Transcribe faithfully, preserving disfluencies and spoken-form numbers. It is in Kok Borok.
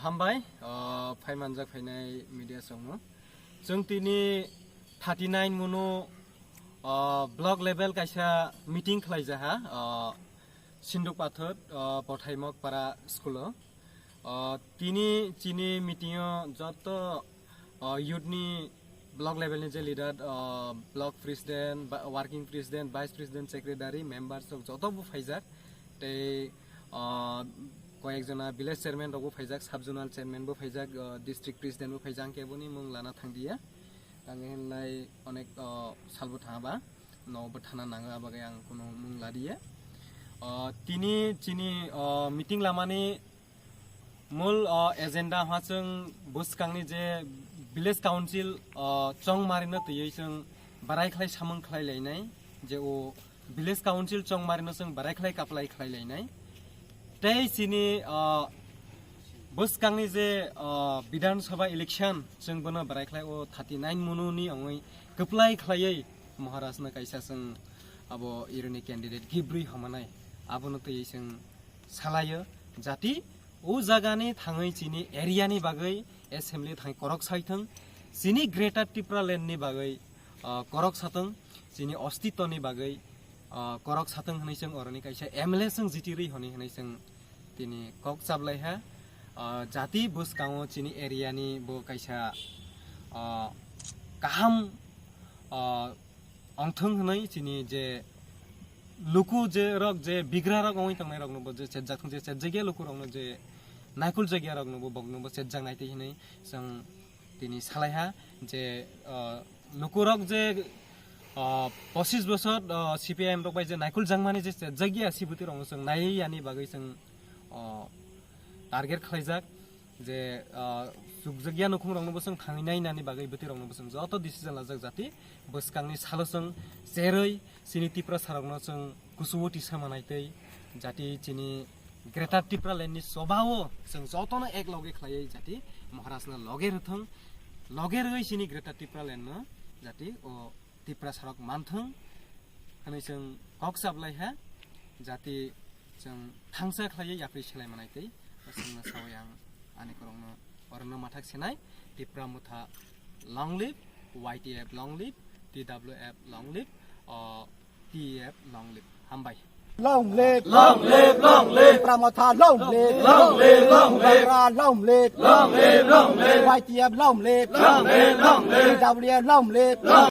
Hambai, o, phai manjak phainai media songno. Chwng tini thirty nine munu, o, block level kaisa meeting khlaijaha, o, Sinduk Pathor, o, Pothaimok Para school o. O, tini chini meeting o joto, o, youth ni block level ni je leader, o, block president, ba-, working president, vice president, secretary, members rok joto bo phaijak. Tei, o, koyek jona village chairman rok bo phaijak, sub zonal chairman bo phaijak, o, district president bo phaijak, ang keboni mung lana thangdiya. Ang hinlai onek, o, salbo thangba, no bo thana nango, abagwi ang kuno mung ladiya. O, tini chini, o, meeting lamani mul, o, agenda ha chwng bwskangni je village council, o, chongmarino twiwi chwng barai khlai samung khlai lainai, je o village council chongmarino chwng barai khlai kaplai khlai lainai. Tei chini, o, bwskangni je, o, Bidhan Sabha election chwng bono barai khlai o thirty nine mununi ongwi kwplai khlaiwi Maharajno kaisa chwng abo ironi candidate gibrwi homanai abono twiwi chwng salaio, jati o jagani thangwi chini area ni bagwi assembly thangwi korok saithwng, chini Greater Tipraland ni bagwi, ah, korok sathwng, chini ostitto ni bagwi, ah, korok sathwng hwnwi chwng oroni kaisa M L A chwng jitirwi hwnwi hwnwi chwng tini kok chablaiha, ah, jati bwskango chini area ni bo kaisa, ah, kaham, ah, ongthwng hwnwi chini je luku je rok je bigra rok wngwi tongnai rok no bo je chejak thung je chejak ya luku rok no je naikul jak ya rok no bo bok no bo chejak nai twi hwnwi chwng tini salaiha je, ah, luku rok je, ah, pochis bosor, ah, C P I M rok bai je naikul jakmani je chejak ya si bwtwi rok no chwng nai yani bagwi chwng, ah, target khlaijak. Je, ah, chukjakya nukhung rokno bo chwng thangwi nai nani bagwi bwtwi rokno bo chwng joto decision lajak jati bwskangni salo chwng cherwi chini Tiprasa rokno chwng kuchugo tisa manai tei jati chini Greater Tipraland ni chobao chwng jotono ek loge khlaiwi jati Maharajno loge rwthwng, loge rwwi chini Greater Tipraland no jati o Tiprasa rok manthwng hwnwi chwng kok chablaiha, jati chwng thangsa khlaiwi yapri selai manai tei chwngno sawi ang ani korokno orno mathak senai, Tipra Motha long live, Y T F long live, T W F long live, o T F long live. Hambai. Long live, long live, long live. Tipra Motha long live, long live, long live. Tipra long live, long live, long live. Y T F long live, long live, long live. T W F long live, long